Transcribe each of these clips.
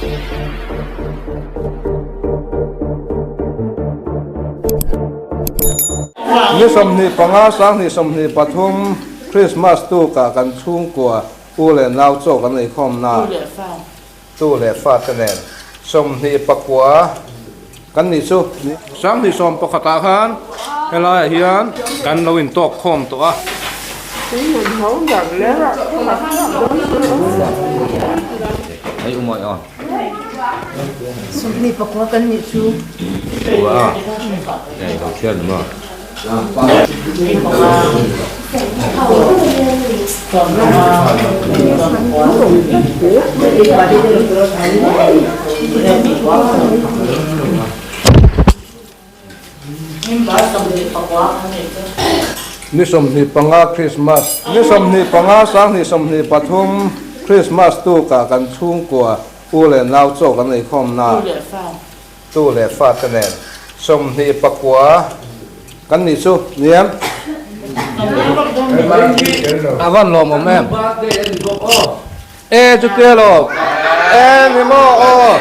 Ni 25 2023 Christmas tukah kan chhungkua u leh nau chaw kan eikhawmna tu leh fate nen 29 kan nih chu. 2011 ah khan helaiah hian kan lo intawk khawm tawh a. 29 kan nih chu. Ni 25 Krismas Ni 25 2023 Krismas tukah kan chhungkua u leh nau chaw kan eikhawmna Tu leh fate nen 29 kan nih chu niam. A van lawmawm em? E chutia lo e ni maw aw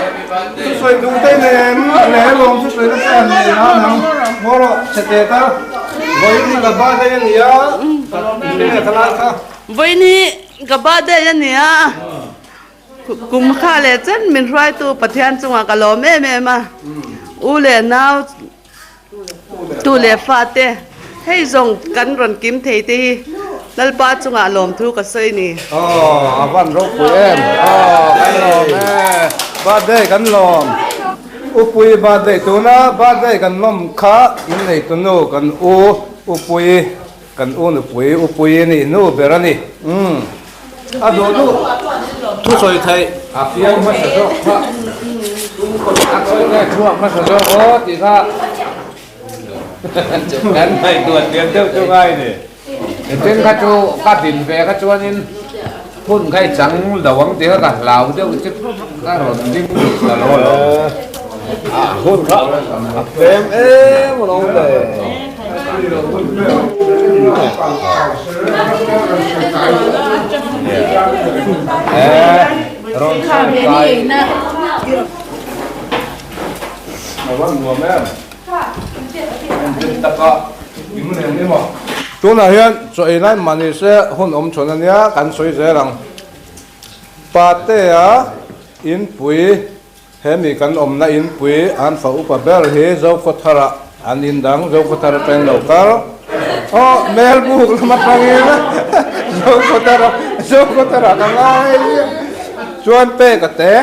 thusawi duh te nen leh lawm thusawi na chuan nei na nang maw rawh chhe te ta vawiin hi ka birthday a nia ka khalai kha. Vawiin hi ka birthday a nia. Kum kha leh chen min hruaitu Pathian chungah ka lawm em em a, u leh nau, tu leh fa te hei zawng kan rawn kim thei te hi Lalpa chungah lawmthu ka sawi ni. Aw a van ropui em aw kan lawm e birthday kan lawm Upui birthday tuna birthday kan lawm kha innei tunu kan u Upui Kan u nupui upui a nih nu ber a ni. Umm. A duh duh thusawi theih. A piang hmasa zawk kha. A sawi nge chhuak hmasa zawk aw tih kha kan ngaihtuah tiam deuh chu ngai ni. Tin kha chu ka din ve kha chuanin hun kha i chang lo ang tih kha ka hlau deuh chu ka rawn ding duh ta lo alawm. Hun kha a tlem em alawm le. Tunah hian chaw ei lai mah ni se hun awm chhawn a nia kan sawi zel ang. Patea inpui Hemi kan awmna inpui an fa upa ber hi Zokhawthara an in dang Zokhawthar atangin lo kal. Aw Melbuk lam atangin Zokhawthara Zokhawthara ka ngai chuan pek a te.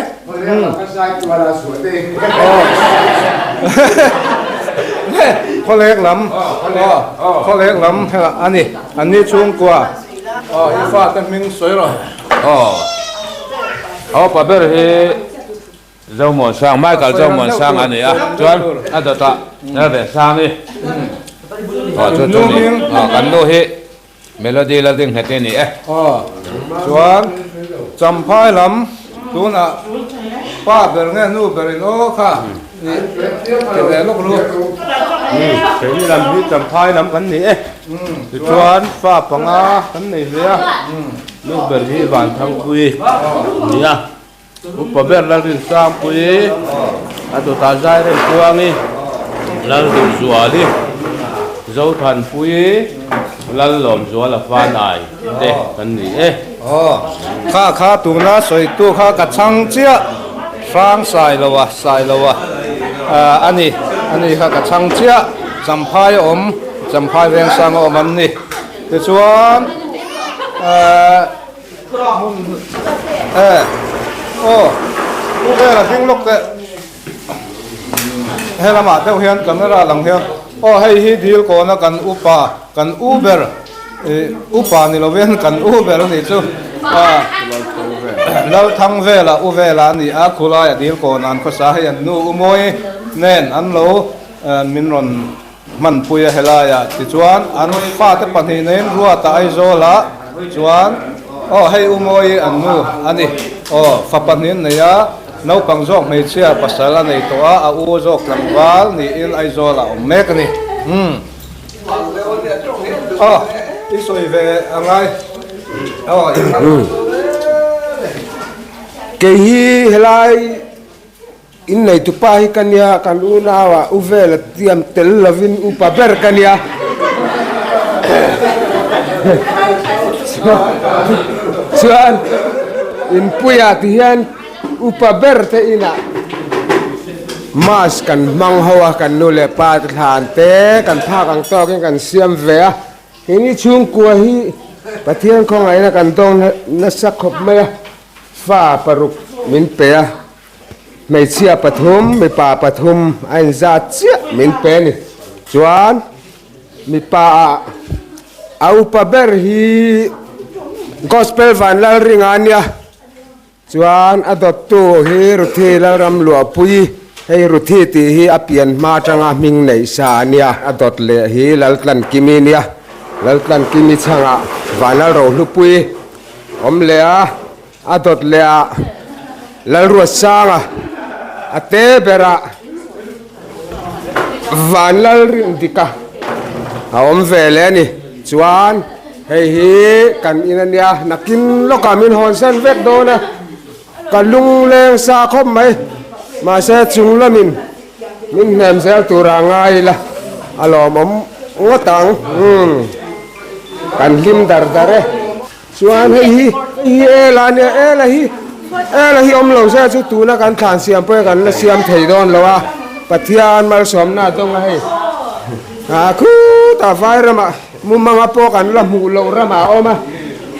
Khawlek lam khawlek lam a ni an ni chhungkua aw i fate hming sawi rawh. Aw a upa ber hi Zomuansang, Michael Zomuansang a ni a, chuan a dawtah Lalvehsangi aw chu chu ni aw kan nu hi Melody Laldingheti a ni e. Aw chuan Champhai lam tunah pa ber nge nu ber in aw kha i ti ve lawk lu. Keini lam hi Champhai lam kan ni e, tichuan fa panga kan nei ve a, nu ber hi Vanthangpui a ni a. Upa ber Lalrinsangpui, a dawtah Zairemtluangi, Lalduhzuali, Zothanpui, Lallawmzuala Fanai te kan ni e. Aw, kha kha tuna sawitu kha ka chhang chiah, hrang Sailoa, Sailoa a ni, a ni kha ka chhang chiah, Champhai a awm, Champhai Vengsang a awm an ni. Tichuan, eh. Aw u vela ding lawk teh he lamah deuh hian camera lang hian aw hei hi dil kawna kan upa kan u ber ih upa ni lovin kan u ber a nih chu a Lalthang vela u vela a ni a khulaia dil kawn an khawsa hei an nu u mawi nen an lo min rawn Hmanpui a helaiah tichuan an fate pahnih neiin Ruata Aizawlah chuan aw hei U Mawi an nu a ni aw fa pahnih an nei a, naupang zawk hmeichhia pasal a nei tawh a, a u zawk tlangval niin Aizawlah a awm mek a ni. Umm aw i sawi ve a ngai aw i Kei hi helai. Inneitupa hi ka nia, kan unauah u vela tiam tel lovin upa ber ka nia. Chuan inpuiah ti hian upa ber te inah mass kan hmang ho a, kan nu leh pa te thlan te kan phak ang tawkin kan siam ve a. Keini chhungkua hi Pathian khawngaihna kan dawng nasa khawp mai a, fa paruk min pe a. Hmeichhia pathum, mipa pathum a inzat chiah min pe a ni. Chuan mipa ah a upa ber hi Gospel Vanlalringa a nia. Chuan a dawttu hi Ruthi Lalramluahpui, hei Ruthi tih hi a pian hma atanga hming neih sa a nia. A dawt leh hi Laltlankimi a nia. Laltlankimi chhangah Vanlalrohlupui awm leh a. A dawt leh ah Lalruatsanga a te ber ah Vanlalrindika a awm ve leh a ni. Chuan hei hi kan in a nia, nakin lawkah min hawnsan vek dawn a, ka lungleng sa khawp mai. Mahse chung lamin min hnem zel tura ngai ila a lawmawm ngawt ang. Umm kan hlim dar dar e. Chuan hei hi hei hi Ela ania Ela hi Ela hi awm lo se chu tuna kan thlan siam pawh hi kan la siam thei dawn lo a Pathian malsawmna a dawng a hei ah khutah vai ramah mumanga pawh kan la hmuh loh ramah a awm a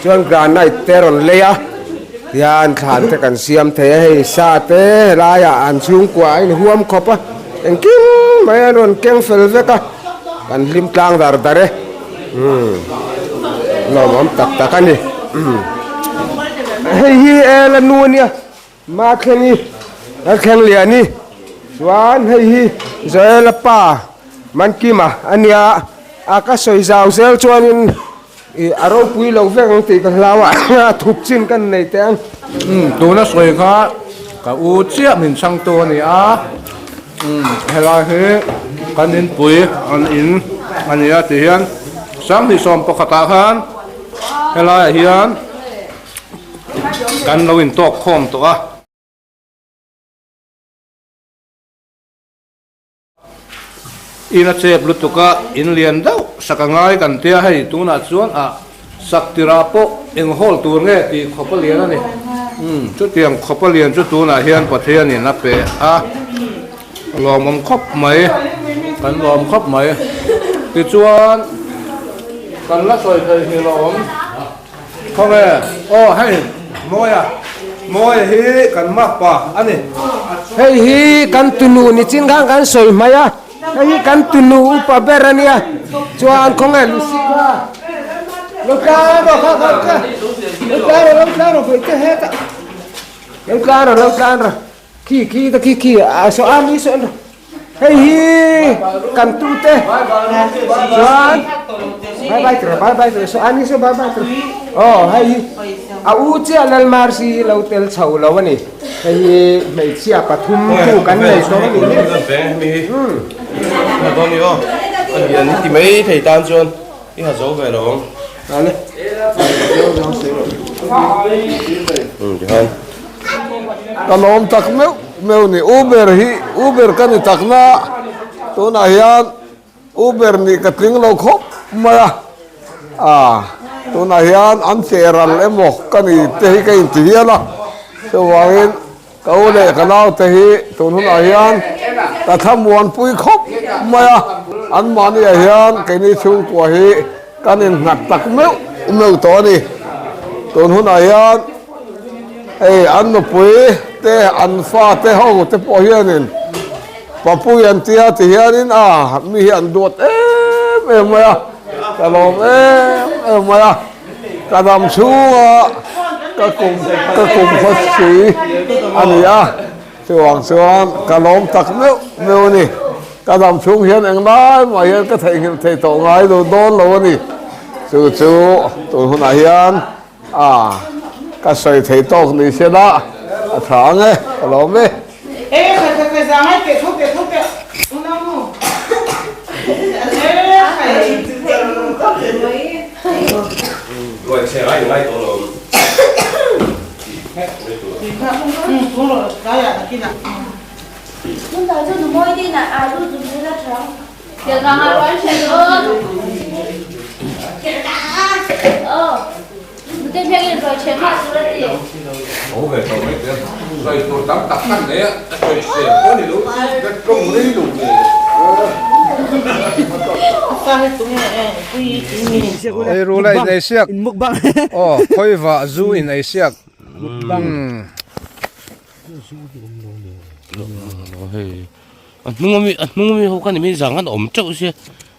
chuan granite te a rawn lei a tihian thlan te kan siam thei a hei sa te helaiah an chhungkua a inhuam khawp a engkim mai an rawn keng fel vek a kan hlim tlang dar dar e. Umm lawmawm tak tak a ni hei hi ela nu a nia Mathlengi Lalthlengliani chuan hei hi Joela pa Mankima a nia a ka sawi zau zel chuanin ih a ropui lo vek ang tih ka hlau a a thup chin kan nei teh ang. Umm tuna sawi kha ka u chiah min chhangtu a ni a. Umm helai hi kan inpui an in a ni a ti hian sanghnih sawm pakhatah khan helaiah hian kan lo intawk khawm tawh a. In a chep lutuk a, in lian deuh sak a ngai kan tia hei tunah chuan ah sak tirah pawh eng hawl tur nge tih khawp a lian a ni. Umm chutiang khawp a lian chu tunah hian Pathianin a pe a, lawmawm khawp mai, kan lawm khawp mai. Tichuan kan la sawi thei hi lo awm. Khawnge aw hei Mawia Mawia hi kan mak pa a ni. Hei hi kan tunu ni chin khan kan sawi hmai a, hei hi kan tunu upa ber a nia, chuan khawnge Lucy kha lo tlang rawh kha kha kha lo tlang rawh lo tlang rawh vawi te hetah lo tlang rawh lo tlang rawh khi khi ta khi khi a saw a mi saw rawh. Hei hi kan tute chuan bye bye tura bye bye tura so ani so bye bye tura aw hei hi a u chiah Lalmarsi hi lo tel chho lo a ni hei hi hmeichhia pathum tu kan nei tawh a ni hi Ti mai thei tan chuan i ha zo ve lo ang. Ka lawm tak meuh meuh ni Uber hi Uber ka ni tak na tunah hian Uber nih ka tling lo khawp mai a ah tunah hian an che ral emaw ka ni te hi ka inti hial a chuvangin ka u leh ka naute hi tun hunah hian ka thlamuanpui khawp mai a anmahni ah hian keini chhungkua hi kan innghat tak meuh meuh tawh a ni tun hunah hian Hei an nupui te an fa te ho te pawh hianin Papui an tia ti hianin a mi hi an duat em em mai a, ka lawm em em mai a, ka dam chhunga ka kum ka kum khawsui a ni a, chuvang chuan ka lawm tak meuh meuh a ni, ka dam chhung hian englai mah hian ka theihnghilh thei tawh ngai lo dawn lo a ni, chu chu tun hunah hian. A, ka sawi thei tawk ni se la, a tha ang e, ka lawm e. Ei ru la in ei siak aw khawiva zu in ei siak A hnung ami a hnung ami ho khan mi zang khan a awm teuh sia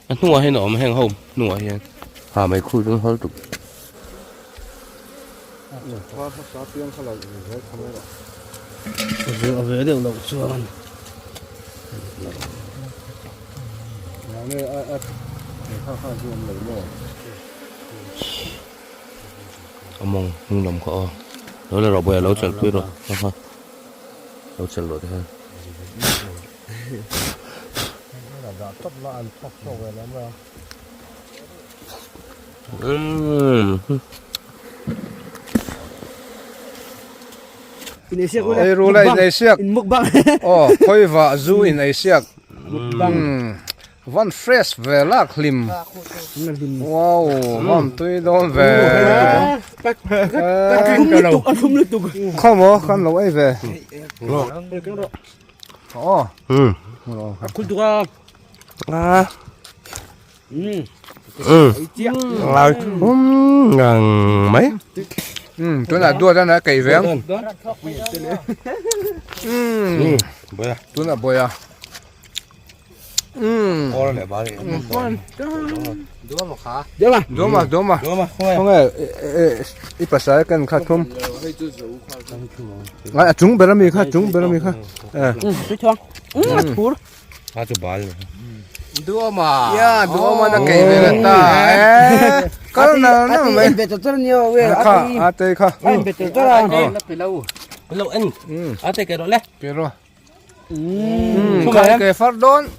a hnungah hian a awm heng ho hnungah hian ha mai khu chu hal tuk. A ve deuh loh chuan A mawng hnung lam kha aw lo la rawh bawih a lo chelh pui rawh ha ha lo chelh rawh tikhan. Ei ru la in ei siak aw khawiva zu in ei siak van fresh ve lak hlim wow van tui dawn ve khawmaw kan lo ei ve aw Ngang mai. Tunah duat a keih ve ang. Tunah bawi a. Duama duama. Khawnge i pasal kan kha thum. A chung ber ami kha chung ber ami kha. A chu bal. Duama. Ya duama na kei ve ta. Kal na na mai. Kha a te kha. Lo en. A te ke ro le. Ke ro. Kha ke far don.